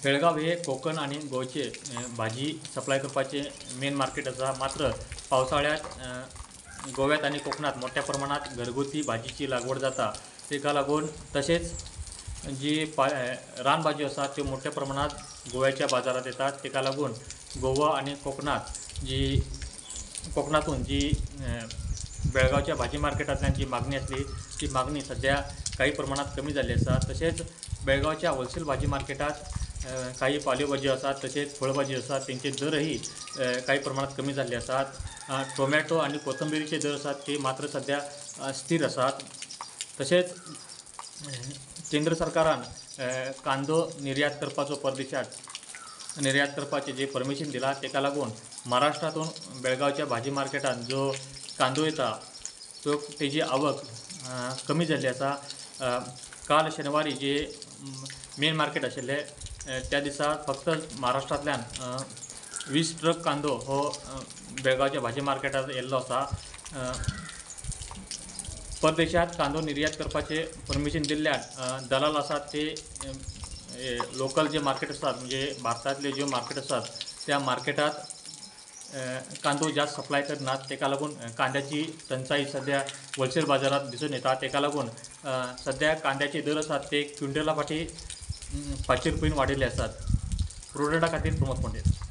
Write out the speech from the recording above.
बेळगांव हे कोकण आनी गोंयचे भाजी सप्लाय करपाचे मेन मार्केट आसा. मात्र पावसाळ्यांत गोव्यात आनी कोकणात मोठ्या प्रमाणात घरगुती भाजीची लागवड जाता. ताका लागून तशेंच जी रानभाज्यो आसात त्यो मोठ्या प्रमाणात गोव्याच्या बाजारात येतात. ताका लागून गोवा आनी कोकणात जी कोकणातून जी बेळगांवच्या भाजी मार्केटांतल्यान जी मागणी आसली ती मागणी सद्या काही प्रमाणात कमी जाल्ली आसा. तशेंच बेळगांवच्या होलसेल भाजी मार्केटात काही पालेभाज्यो आसात तशेंच फळभाजी आसात तेंचे दरही काही प्रमाणात कमी जाल्ले आसात. टोमॅटो आनी कोथंबिरीचे दर आसात ते मात्र सद्या स्थिर आसात. तशेंच केंद्र सरकारान कांदो निर्यात करपाचो परदेशात निर्यात करपाचें जें परमिशन दिलां ताका लागून महाराष्ट्रातून बेळगांवच्या भाजी मार्केटांत जो कांदो येता तो तेजी आवक कमी जाल्ली आसा. काल शनिवारी जे मेन मार्केट आशिल्लें त्या दिसा फक्त महाराष्ट्रांतल्यान 20 ट्रक कांदो हो बेळगांवच्या भाजी मार्केटांत येयल्लो आसा. परदेशात कांदो निर्यात करपाचें परमिशन दिल्ल्यान दलाल आसात ते लोकल जे मार्केट आसात म्हणजे भारतांतले ज्यो मार्केट आसात त्या मार्केटात कांदो जास्त सप्लाय करनात. ताका लागून कांद्याची टंचाई सद्या होलसेल बाजारात दिसून येता. ताका लागून सद्या कांद्याचे दर आसात ते क्विंटला फाटी 500 रुपयान वाडिल्ले आसात. प्रुडंटा खातीर प्रमोद पंडित.